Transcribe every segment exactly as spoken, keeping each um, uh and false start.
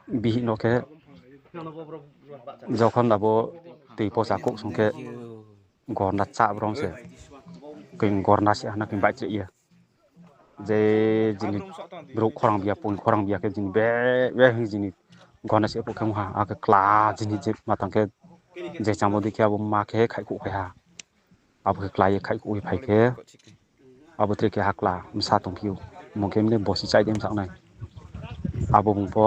bihih no khe, jokhon abo tui pocha kouh song khe, gorna chá brom se, koi gorna se hana khe baihchreh ye. Je jini brouh khorang bia, poi khorang bia khe jini be, be hing jini gorna se pho khe ong ha, akhe kla jini je matang khe, je chamo dei khe abo ma khe khaihkhouh phai ha. Abo khe kla ye khaihkhouh ye phai khe, abo tre khe ha kla bsa tongphi ou. Bung khe mne bosi chai de bsa nai. Abo bung pho,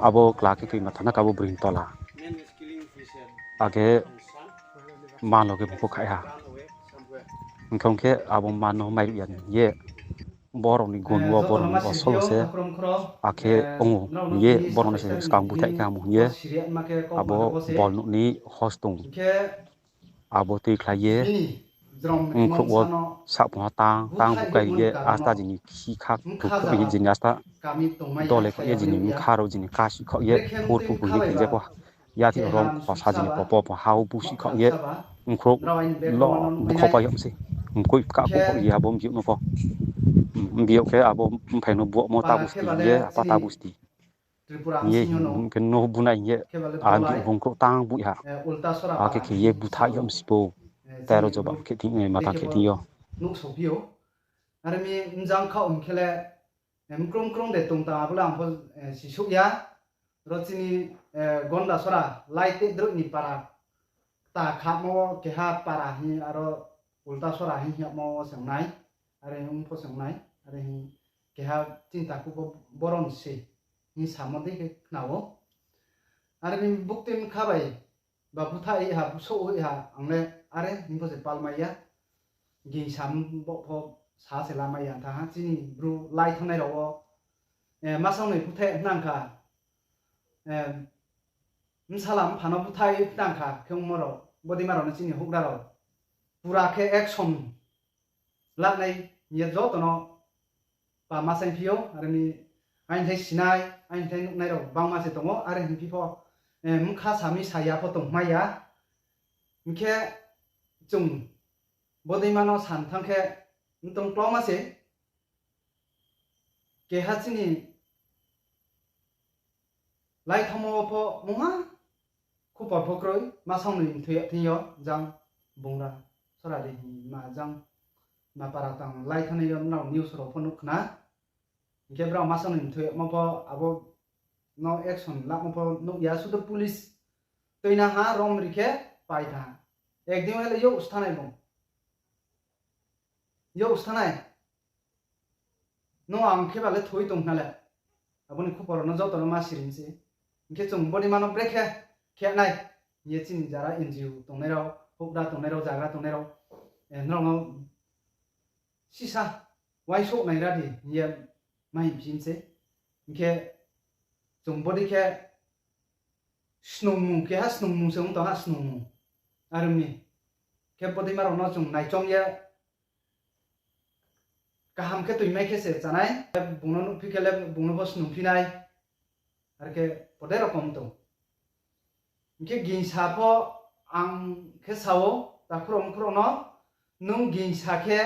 abo kla khe koi ma thana khe abo broi ni tola. Akhe ma no khe bung pho khaih ha. Hing khe ong khe abo ma no mairuh ya ni hing ye, borok ni gun wo, borok ni osol wo se, akhe ong ou hing ye, borok no se skang búthaih khe hamo hing ye, abo bol nuh ni hos tong. Abo tuikhlai ye, bkhrouh wo sahphung ha tang tang bukai ye, asta jini khikha, jini asta dole kho ye, jini bkha rao jini kasi kho ye, phur phur ye khe je pho, yathih rom khosa jini popo pho ha wo busi kho ye, bkhrouh lo bkhopai yag se, mkoih pkha kho ye abo mbiouh no pho. Mbiouh khe abo mphai no buahmo ta busti ye, apa ta busti. Hing ye, hing khe no bunai hing ye, a bung khrouh tang bui ha. Akhe khe ye búthaih yag msi pho. Tei aro jobab khe thing, matang khe thing yo. Are mi mjang khaoh hing khe le, mkrung mkrung de tong tang abo le ang pho sisouh ya. Ro chini Gondasora, Laite droih ni para, kta khamo keha para hing aro Ultasora hing yagmo wo se ong nai. Are ong pho se ong nai. Are hing keha chini takhu pho boron se hing samo dei khe khna ou. Are mi buktui bkha bai ba búthaih ha, bsouh ha, ang le are hing pho se palmai ya. Gingsa bo pho sa se lamai ya tha ha, chini bru lai thanngnai rao wo, masang noi búthaih nang kha, bsala mpha no búthaih nang kha khe ongmo rao, bodeima rao no chini houhgra rao pura khe action lanai hing ye joto no pa ma saingphi ou, are mi aini thai sinai, aini thai nuhnai rao bangma se tong ou, are hingphi pho, bkha sami saya pho tongmai ya. Hing khe chung bodeima no san thanng khe, mtong klauma se, keha chini lai thamo wo pho mungha khupor pho kroi, masang noi mthoi yag thing yo, jang bungra sora de hing ma jang ma para tang lai thanngnai yo nrao news rao pho nuh khna. Hing khe brao masang noi mthoi yagmo pho abo no action lamo pho nuh ya, sudu police tuina ha rom ri khe pai tha. Ekdin le youh sthanai bung. Youh sthanai. No ang khe ba le thoi tong khna le. Abo ni khupor rao no joto no ma siring se. Hing khe chung bodeima no brekhe khe nai hing ye chini jara N G O tongnai rao, houhgra tongnai rao, jagra tongnai rao, nrao no sisa uaingsouh nai ra di hing ye ma hingphi se. Hing khe chung bodei khe snungmung, keha snungmung se ong tong ha, snungmung. Are mi khe bodeima rao no chung naichom ye kaham khe toimai khe se chánai, bung no nuhphi khe le bung no pho snungphi nai, are khe bodei rokom tong. Hing khe gingsa pho ang khe sa ou, takhu rao mkhu rao no, nung gingsa khe,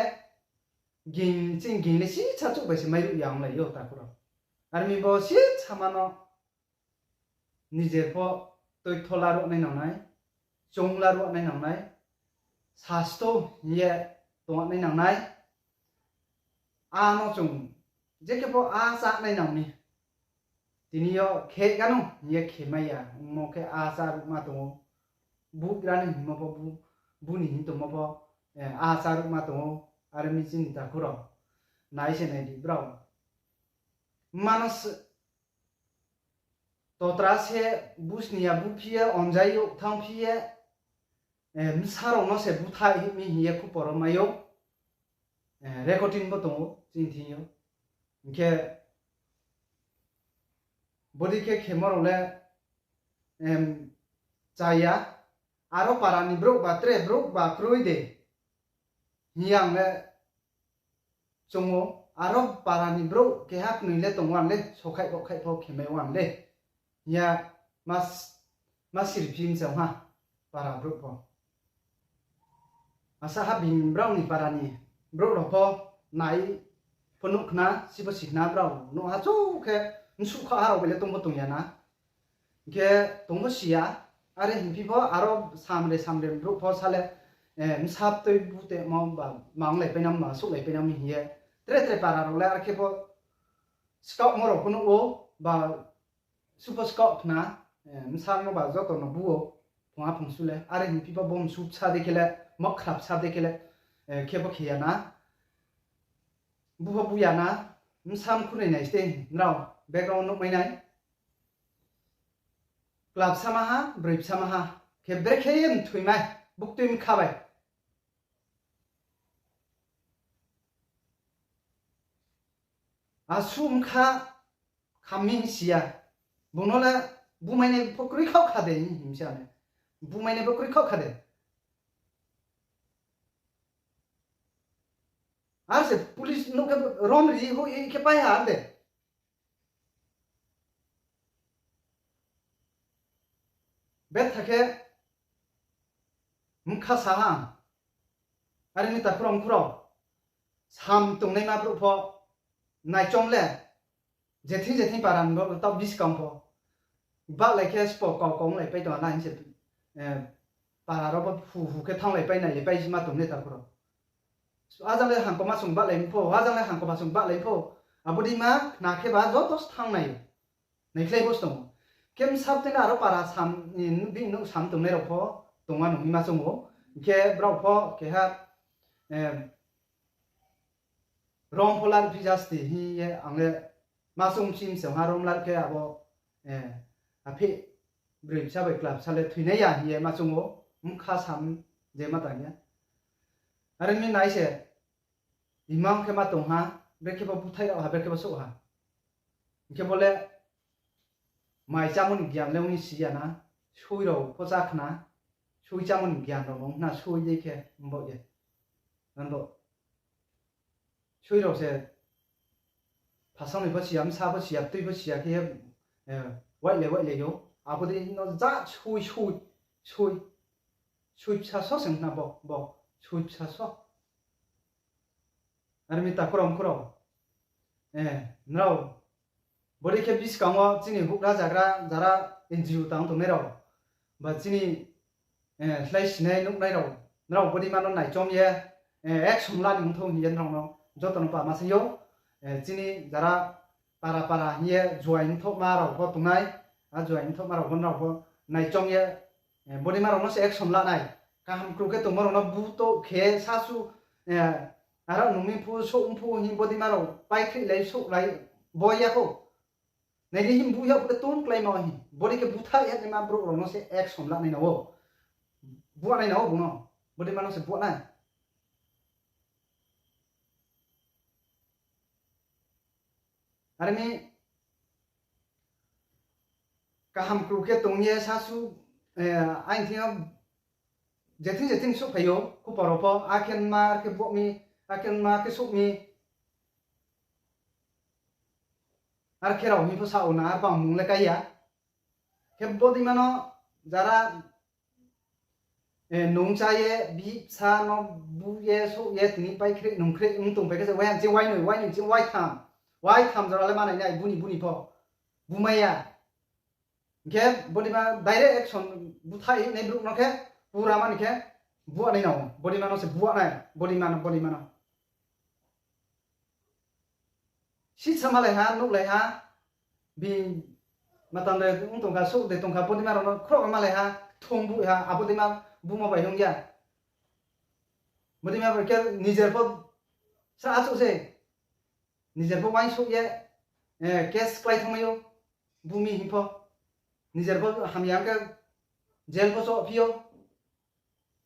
ging, chini ging le sisa chouh bai se mairuh ya onglai ou takhu rao. Are mi bo sisa ma no nijer pho toitho laruh nai nang nai, choung laruh nai nang nai, sasto hing ye tong nai nang nai. A no chung je khe pho a chá nai nang mi. Tini yo khe gano hing ye khe mai ya, ongmo khe a chá ruhma tong ou. Bugra ni hingmo pho, bu ni hing tongmo pho, a chá ruhma tong ou. Are mi chini takhu rao, nai se nai di brao. Mma no totra se busni ya buphi ye, onjai yo thanngphi ye, bsa rao no se búthaih mi hing ye khupor wo mai ou. Recording bo tong ou chini thing yo. Hing khe bodei khe khemo rao le chá ya, aro para ni brouh ba tre brouh ba kroi de hing ye ang le chung ou, aro para ni brouh keha knoi le tong wan le, sokhaih bohkhaih pho khemai wan le hing ye ma sirphi mchang ha para brouh pho. Asa ha bini brao ni para ni brouh rao pho nai pho nuh khna, si pho si khna brao nuh ha chouh khe Bsuh khaoh ha rao bai le tong pho tong ya na. Hing khe tong pho si ya. Are hingphi pho aro samre samre brouh pho sa le, bsa tui butemo ba ma onglaipai na, ma souhlaipai na mi hing ye. Tre tre para rao le are khe pho skaohmo rao pho nuh ou, ba su pho skaoh khna, bsa no ba joto no bu ou, phung ha phung su le. Are hingphi pho bo msu bsa dei khe le, ma khra bsa dei khe le, khe pho khe ya na. Bu pho bu ya na, bsa mkhunoi nai stei, nrao background nuhmai nai. Kla bsa ma ha, broi bsa ma ha, khe brekhe ye mthoimai, buktui mkha bai. Asuh mkha kham mi hing si ya. Bung no le bumainai pho kroi khaoh kha de hing si ya ne. Bumainai pho kroi khaoh kha de. Ar se police nuh khe rom ri hoih khe pai ha de. Betha khe mkha sa ha. Are ni takhu rao mkhu rao, sam tongnaima brouh pho naichom le, jething jething para ni bo taoh buskang pho bahlai khe sbo kau kau onglaipai tong ha na hing se, para rao pho hu hu khe thannglaipai nailaipai si ma tong ne takhu rao. Ajang le hangkoma sung bahlai pho, ajang le hangkoma sung bahlai pho. Abo dei ma khna khe ba joto se thanng nai. Naikhlai bo se tong ou. Khe bsa tui no aro para sam, bini nouh sam tongnai rao pho tongma nung hima choung ou. Hing khe brao pho keha, rom pho lar phi jasti hing ye ang le ma choung chim se ha rom lar khe abo, aphih broi bsa bai kla bsa le thoinai ya hing ye ma choung ou, mkha sam je ma tang ya. Are mi nai se, imang khe ma tong ha, brekhe bo búthaih rao ha, brekhe bo souh ha. Hing khe bo le mai chámo ni gyan le ong si ya na, soi rao pho chá khna, soi chámo ni gyan rao no ong khna, soi dei khe mbaoh ye. Nang bo soi rao se phasang ni pho si ya, bsa pho si ya, tui pho si ya khe, waihle waihle ou. Abo dei no ja soi, soi, soi, soi bsa so se ong khna bo, bo, soi bsa so. Are mi takhu rao mkhu rao, nrao, bodei khe buskang wo chini houhgra zagra jara N G O tang tongnai rao, ba chini slái sinai nuhnai rao, nrao bodei ma no naichom ye, action la ni ongthou hing ye nrao no joto no pama sai ou. Chini jara para para hing ye juai mthohma rao pho tongnai, a juai mthohma rao pho nrao pho naichom ye, bodei ma rao no se action la nai. Kaham kru khe tongmo rao no butouh khe sasu, aro nung mi phu souh phu hing bodei ma rao paikhrih lai souh lai bo ya khou. Nai di hing bu ya phu khe tong kláima hing. Bodei khe búthaih ya naima brouh rao no se action la nai na ou. Buah nai na ou bung no. Bodei ma no se buah nai. Are mi kaham kru khe tong ye sasu, aini thing yo jething jething souhphai ou, khupor rao pho, akhe nma, akhe buah mi, akhe nma, akhe souh mi. Are khe rao hing pho sa ou na, are bang mung le kái ya. Khe bodei ma no jara, nung chá ye, bihih bsa no bu ye, souh ye, tini paikhrih nungkhrih ong tongpai khe se waiha ching wainoi, wainoi ching waitham, waitham jora le manai nai, buni buni pho, bumai ya. Hing khe bodei ma direct action búthaih hinai brouh no khe, pura mani khe, buah nai na ou, bodei ma no se buah nai, bodei ma no, bodei ma no. Sisa malai ha, nuhlai ha, bini matang de ong tong kha, souh de tong kha, bodei ma rao no khroh malai ha, thung bu ha, abo dei ma bumo bai ong ya. Bodei ma bai khe nijer pho sra achouh se, nijer pho uaingsouh ye, case klái thanngmai ou, bu mi hing pho, nijer pho hamya ong khe jail pho choh phi ou.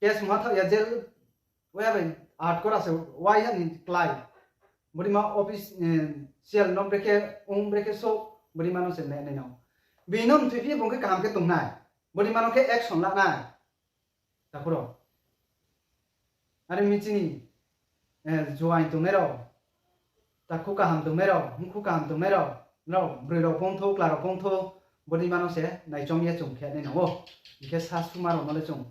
Case mungha thaoh ya jail, waiha bai atkora se waiha ni klái. Bodei ma office, cell no brekhe ong brekhe souh, bodei ma no se nai nai na ou. Bini no mthoi phi ye bung khe kaham khe tong nai. Bodei ma no khe action la nai. Takhu rao. Are mi chini, juaing tongnai rao, takhu kaham tongnai rao, mkhu kaham tongnai rao, nrao broi rao pho ongthou, kla rao pho ongthou, bodei ma no se naichom ye chung khe nai na ou. Hing khe sasuma rao no le chung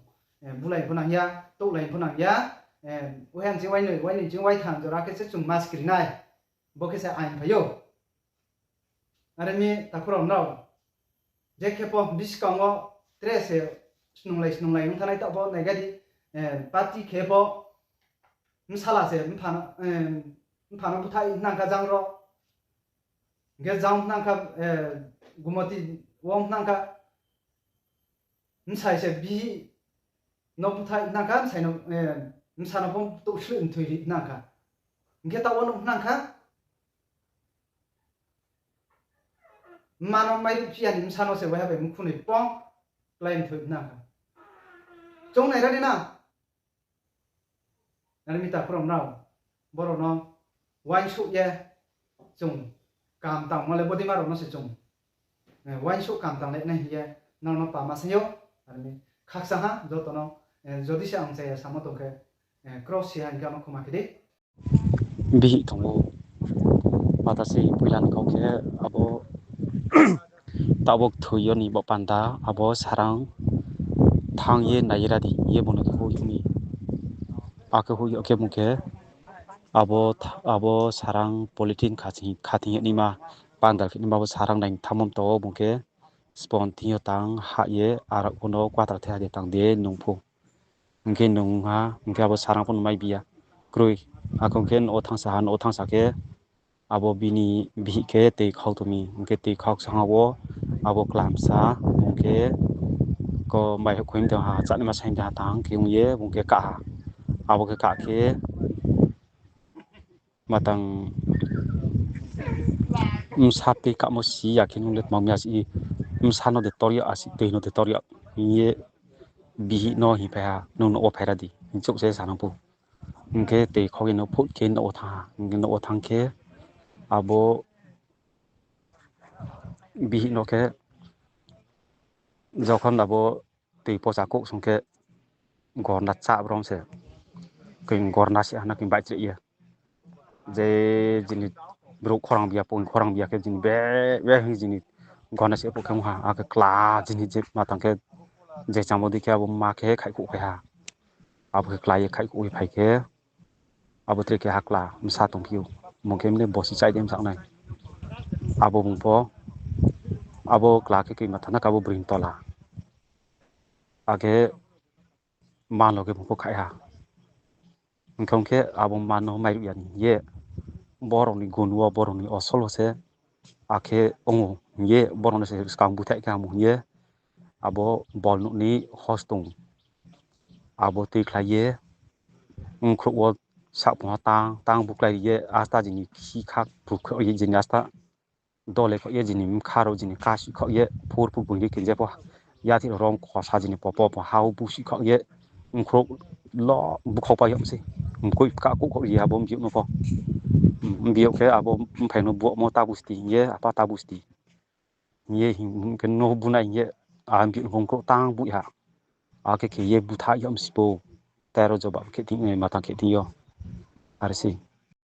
bulai pho nang ya, touhlai pho nang ya, waiha ching wainoi, wainoi ching waitham jora khe se chung ma skri nai. Bo khe se ain phai ou. Are mi takhu rao nrao, je khe pho buskang wo tre se snunglai snunglai ong thanai taoh pho nai gadi, party khe pho bsala se mpha no bthai nang kha jang ro, hing khe jang nang kha, gumoti wo nang kha, bsai se bihih no bthai nang kha, bsai no, bsa no pho touhsloih mthoi ri nang kha. Hing khe taoh wo nuh nang kha, mma no mairuh phi ya ni bsa no se waiha bai mkhu noi pong klái mthoi nang kha. Chung nai ra di na. Are mi takhu rao nrao, boro no uaingsouh ye chung kam tangmo le bodeima rao no se chung uaingsouh kam tang le nai hing ye nrao no pama sai ou. Are mi khakchang ha joto no, jodi se ang chaya samo tong khe, cross si ha hing khe ano khoma khe di. Bihih tong ou, pata se poila ni kau khe abo taoh bo kthoi yo ni bo panda abo sarang thanng ye nai ra di hing ye bung no khe hoih mi. Akhe hoih yo khe bung khe abo, abo sarang polythene khathing, khathing ye naima pandal khe naima bo sarang nai thanngmo mtao bung khe spon thing yo tang hah ye arao pho no kwatra the ha de tang de nung pho. Hing khe nung ha, hing khe abo sarang pho no mai bi ya. Kroi, akhe hing khe nouh wo thanngsa ha, nouh wo thanngsa khe abo bini bihih khe tui khau tong mi, hing khe tui khau khe sahang wo abo klamsa, hing khe ko mai hoih khoim de ha, chanaima saing de ha tang khe ong ye, hing khe kah ha. Abo khe kah khe matang bsa tui kahmo si ya khe nung le tma mi asi, bsa no de tor yag asi, tui no de tor yag hing ye bihih no hingphai ha, nung nouh wo phai ra di, hing chouh se sanang phu. Hing khe tui khau ye no phut khe nouh wo thanng ha, hing khe nouh wo thanng khe abo bihih no khe jokhon abo tui pocha kouh song khe gorna chá brom se, koi gorna se hana koi baihchreh ye. Je jini brouh khorang biya, pung khorang biya khe jini be, be hing jini gorna se phuh khe ong ha, akhe kla jini je matang khe je chamo dei khe abo mma khe khaihkhouh phai ha. Abo khe kla ye khaihkhouh ye phai khe, abo tre khe ha kla bsa tongphi ou, bung khe mne bosi chai de bsa nai. Abo bung pho, abo kla khe koi ma thana khe abo broi ni tola. Akhe mma no khe bung pho khaih ha. Hing khe ong khe abo mma no mairuh ya ni hing ye, borao ni gun wo, borao ni osol wo se, akhe ong ou hing ye, borao no se skang búthaih khe amo hing ye, abo bol nuh ni hos tong. Abo tuikhlai ye, bkhrouh wo sahpung ha tang, tang buklái ri ye, asta jini khi kha, phu khaoh ye jini asta dole khaoh ye jini bkha rao jini kasi khaoh ye, phur phu bung ri khe je pho, yathih rao rong khosa jini popo pho ha wo busi khaoh ye, bkhrouh lo búkhau pai yag mi sei, mkoih kah kouh khaoh ri abo mbiouh no pho. Mbiouh khe abo mphai no buahmo ta busti hing ye, apa ta busti hing ye, hing khe no bunai hing ye, a mbiouh no pho bkhrouh tang buih ha. Akhe khe ye búthaih yag mi sei pho, tero jobab khe thing, matang khe thing yo. Are se.